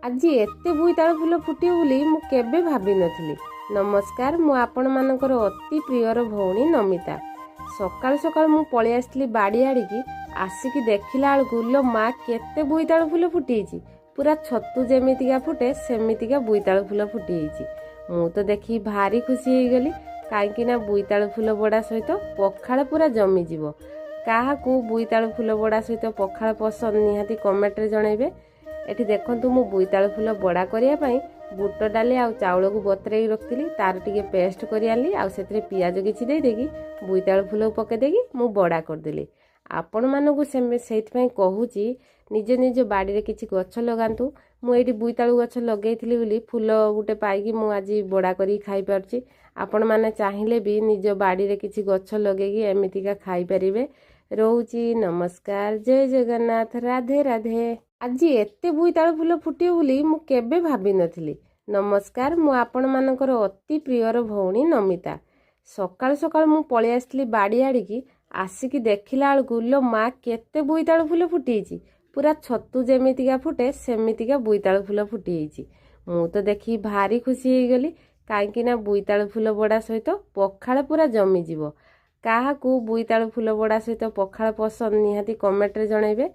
ଆଜି ଏତେ ବୋଇତାଳୁ ଫୁଲ ଫୁଟିବ ବୋଲି ମୁଁ କେବେ ଭାବିନଥିଲି। ନମସ୍କାର, ମୁଁ ଆପଣମାନଙ୍କର ଅତି ପ୍ରିୟର ଭଉଣୀ ନମିତା। ସକାଳୁ ସକାଳୁ ମୁଁ ପଳେଇ ଆସିଥିଲି ବାଡ଼ି ଆଡ଼ିକି। ଆସିକି ଦେଖିଲା ବେଳକୁ, ଲୋ ମା, କେତେ ବୋଇତାଳୁ ଫୁଲ ଫୁଟିଯାଇଛି! ପୁରା ଛତୁ ଯେମିତିକା ଫୁଟେ, ସେମିତିକା ବୋଇତାଳୁ ଫୁଲ ଫୁଟିଯାଇଛି। ମୁଁ ତ ଦେଖିକି ଭାରି ଖୁସି ହେଇଗଲି, କାହିଁକି ନା ବୋଇତାଳୁ ଫୁଲ ବଡ଼ା ସହିତ ପଖାଳ ପୁରା ଜମିଯିବ। କାହାକୁ ବୋଇତାଳୁ ଫୁଲ ବଡ଼ା ସହିତ ପଖାଳ ପସନ୍ଦ, ନିହାତି କମେଣ୍ଟରେ ଜଣାଇବେ। ଏଠି ଦେଖନ୍ତୁ, ମୁଁ ବୋଇତାଳୁ ଫୁଲ ବଡ଼ା କରିବା ପାଇଁ ବୁଟ ଡାଲି ଆଉ ଚାଉଳକୁ ବତୁରେଇକି ରଖିଥିଲି। ତାର ଟିକେ ପେଷ୍ଟ କରି ଆଣିଲି ଆଉ ସେଥିରେ ପିଆଜ କିଛି ଦେଇଦେଇକି, ବୋଇତାଳୁ ଫୁଲକୁ ପକାଇ ଦେଇକି ମୁଁ ବଡ଼ା କରିଦେଲି। ଆପଣମାନଙ୍କୁ ସେଇଥିପାଇଁ କହୁଛି, ନିଜ ନିଜ ବାଡ଼ିରେ କିଛି ଗଛ ଲଗାନ୍ତୁ। ମୁଁ ଏଇଠି ବୋଇତାଳୁ ଗଛ ଲଗେଇଥିଲି ବୋଲି ଫୁଲ ଗୋଟେ ପାଇକି ମୁଁ ଆଜି ବଡ଼ା କରିକି ଖାଇପାରୁଛି। ଆପଣମାନେ ଚାହିଁଲେ ବି ନିଜ ବାଡ଼ିରେ କିଛି ଗଛ ଲଗେଇକି ଏମିତିକା ଖାଇପାରିବେ। ରହୁଛି, ନମସ୍କାର, ଜୟ ଜଗନ୍ନାଥ, ରାଧେ ରାଧେ। ଆଜି ଏତେ ବୋଇତାଳୁ ଫୁଲ ଫୁଟିବ ବୋଲି ମୁଁ କେବେ ଭାବିନଥିଲି। ନମସ୍କାର, ମୁଁ ଆପଣମାନଙ୍କର ଅତି ପ୍ରିୟର ଭଉଣୀ ନମିତା। ସକାଳୁ ସକାଳୁ ମୁଁ ପଳେଇ ଆସିଥିଲି ବାଡ଼ି ଆଡ଼ିକି। ଆସିକି ଦେଖିଲା ବେଳକୁ, ଲୋ ମା, କେତେ ବୋଇତାଳୁ ଫୁଲ ଫୁଟିଯାଇଛି! ପୁରା ଛତୁ ଯେମିତିକା ଫୁଟେ, ସେମିତିକା ବୋଇତାଳୁ ଫୁଲ ଫୁଟିଯାଇଛି। ମୁଁ ତ ଦେଖିକି ଭାରି ଖୁସି ହେଇଗଲି, କାହିଁକି ନା ବୋଇତାଳୁ ଫୁଲ ବଡ଼ା ସହିତ ପଖାଳ ପୁରା ଜମିଯିବ। କାହାକୁ ବୋଇତାଳୁ ଫୁଲ ବଡ଼ା ସହିତ ପଖାଳ ପସନ୍ଦ, ନିହାତି କମେଣ୍ଟରେ ଜଣାଇବେ।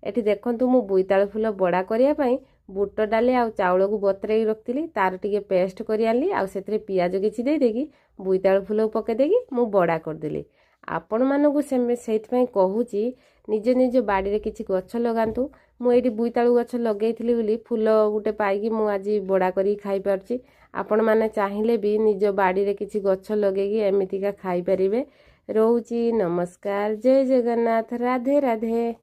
ଏଠି ଦେଖନ୍ତୁ, ମୁଁ ବୋଇତାଳୁ ଫୁଲ ବଡ଼ା କରିବା ପାଇଁ ବୁଟ ଡାଲି ଆଉ ଚାଉଳକୁ ବତୁରେଇକି ରଖିଥିଲି। ତାର ଟିକେ ପେଷ୍ଟ କରି ଆଣିଲି ଆଉ ସେଥିରେ ପିଆଜ କିଛି ଦେଇଦେଇକି, ବୋଇତାଳୁ ଫୁଲକୁ ପକାଇ ଦେଇକି ମୁଁ ବଡ଼ା କରିଦେଲି। ଆପଣମାନଙ୍କୁ ସେଇଥିପାଇଁ କହୁଛି, ନିଜ ନିଜ ବାଡ଼ିରେ କିଛି ଗଛ ଲଗାନ୍ତୁ। ମୁଁ ଏଇଠି ବୋଇତାଳୁ ଗଛ ଲଗେଇଥିଲି ବୋଲି ଫୁଲ ଗୋଟେ ପାଇକି ମୁଁ ଆଜି ବଡ଼ା କରିକି ଖାଇପାରୁଛି। ଆପଣମାନେ ଚାହିଁଲେ ବି ନିଜ ବାଡ଼ିରେ କିଛି ଗଛ ଲଗେଇକି ଏମିତିକା ଖାଇପାରିବେ। ରହୁଛି, ନମସ୍କାର, ଜୟ ଜଗନ୍ନାଥ, ରାଧେ ରାଧେ।